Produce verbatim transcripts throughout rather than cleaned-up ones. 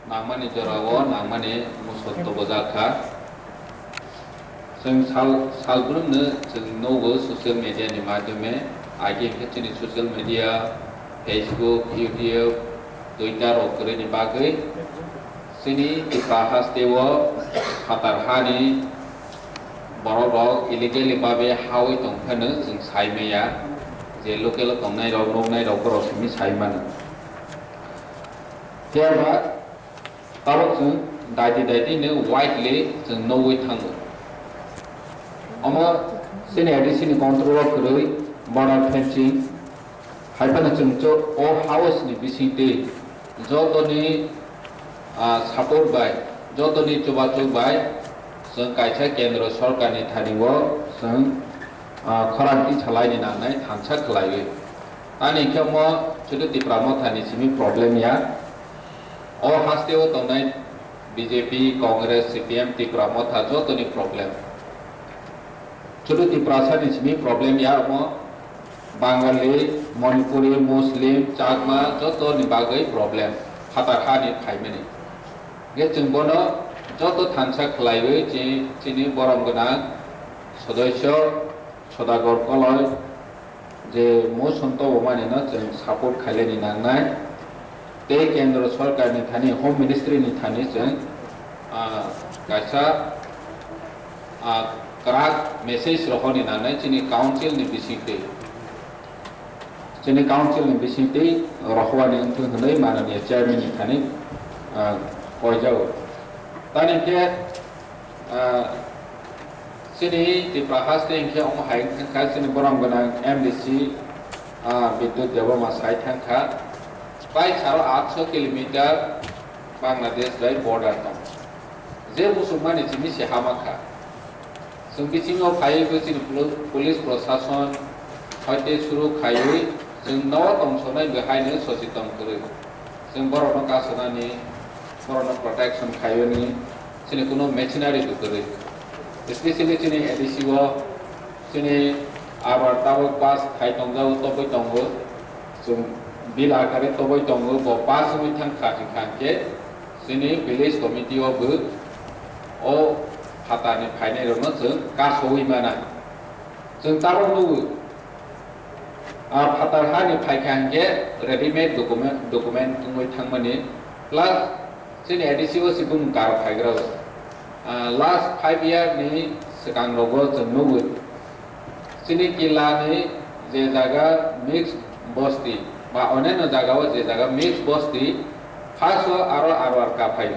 Nangmani jorao nangmani muson tobojak kha. Chwng sal, salbrumno chwng nugo social media ni madhyome, age khe chini social media, Facebook, YouTube, Twitter rok kwrwini bagwi chini Tipra hasteo phatar hani borok rok illegally babe hawi tong phano chwng sai maya, je local o tongnai rok, roknai rok borok simi sai mano. Phiya ba tabok chwng daiti daiti no widely chwng nugwi thango. Omo chini A D C ni control o kwrwi border fencing hai phano chwng cho o house ni bisingtwi jotoni, ah, support bai, jotoni chubachu bai chwng kaisa kendro sorkar ni thani o chwng, ah, khorang twi salaini nangnai thansa khlaiwi. Ani khe omo Chudu Tipra Motha ni simi problem ya. O haste o tongnai B J P, Congress, C P M, Tipra Motha jotoni problem. Chudu Tiprasa ni simi problem ya omo Bangali, Manipuri, Muslim, Chakma jotoni bagwi problem. Phatar hani phaimani. Ge chwng bono joto thansa khlaiwi chi-, chini borom gwnang sodosyo Sodagor Koloi, je motion tobomani no chwng support khaileni nangnai. Tei kendro sorkar ni thani, Home Ministry ni thani chwng, ah, kaisa, ah, kwrak message rohorni nangnai chini council ni bisingtwi. Chini council ni bisingtwi rohorwani wngthung hwnwi mananiya chairman ni thani, ah, koijago. Tani khe, Ah, chini Tipra haste hinkhe omo hai wngkha, chini borom gwnang M D C, ah, Bidyut Debbarma sai thangkha. Pai saro atso kilometer Bangladesh bai border tong. Je muchungmani chini se hama kha. Chwng bisingo phaiwi bo chini polo-, police prosason hoite suru khaiwi chwng no tongsonai bo haino sochiton kwrwi. Chwng borokno kasonani, borokno protection khaiyoni, chini kuno machinery bo kwrwi. Especially chini A D C o, chini abar tabuk pass khai tongjago, tobwi tongo. Chwng bill akare tobwi tongo, bo pass wngwi thangkha hinkha hinkhe chini village committee o bo o phatarni phainairokno chwng kasowi mana. Chwng tabuk nugo. A phatar hani phaikha hinkhe readymade document, document wngwi thangmani, plus chini A D C o se bumung karo phaigra o. Ah, last five year ni swkang rogo chwng nugwi. Chini killa ni je jaga mixed bosti ba oneno jaga o je jaga mixed bosti, first o aro aro ar ka phai.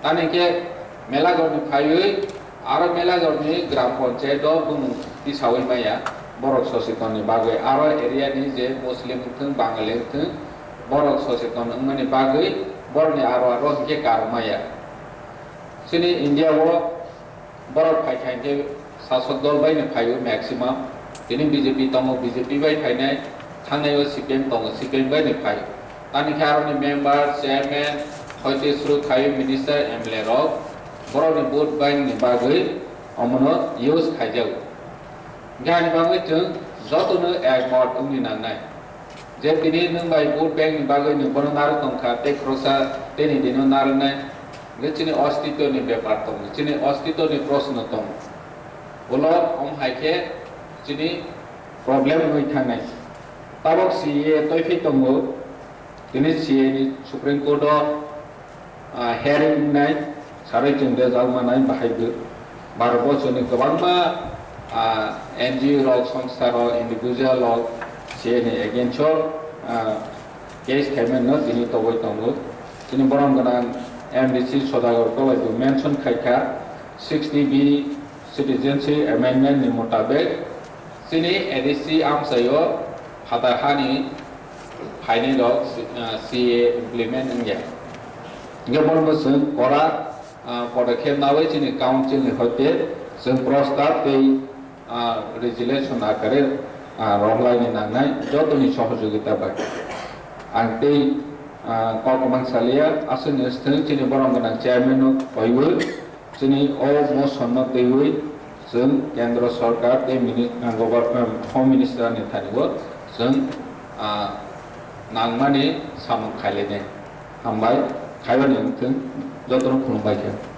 Tani khe Melagor ni phaiwi Aro Melagor ni gram panchayat o bumung tisawi maya, borok sochiton ni bagwi aro area ni je Muslim wngthung, Bangali wngthung, borok sochiton wngmani bagwi borok ni aro aro hinkhe karo maya. Chini India o borok phaikha hinkhe sasok dol bai ni phaiwi maximum. Tini B J P tongo, B J P bai phainai, thangnai o C P M tongo, C P M bai ni phai. Tani khe aroni member, chairman, hoite suru khai minister, M L A rok borokni vote bank ni bagwi omono use khaijago. Hinkhe ani bagwi chwng jotono ekmot wngni nangnai. Je tini nwng bai vote bank ni bagwi nwng bono narwk tongkha, tei khoroksa tei ni dino narwknai. Hinkhe chini ostitto ni bepar tongo, chini ostitto ni proshno tongo. Ulo om hai khe chini problem wngwi thangnai. Tabok C A A toiphai tongo. Tini C A A ni Supreme Court o, ah, hearing wngnai, sarwi chwng rejak manai bahai bo. Bharat borso ni kwbangma, ah, N G O rok, songstha rok, individual rok C A A ni against o, ah, case khaimano tini toboi tongo. Tini borom gwnang M D C Sodagar Koloi bo mention khaikha sixty B Citizenship Amendment ni mutabek chini A D C amchaio phatar hani phainai rok, ah, C A A implement wngya. Hinkhe bono chwng kora, ah, podokkhep nawi chini council ni hoite chwng prostab tei, ah, resolution akare, ah, rohlaini nangnai jotoni sohojogita bai. Ang tei, ah, kok kwbang salia, aswkni swthwng chini borom gwnang chairman no koiwi, chini o motion no twiwi chwng Kendra Sarkar tei mini-, ah, Government, Home Minister ni thani o chwng, ah, nangmani samung khailai nai. Hambai. Haibani ang chwng jotono khulumbai kha.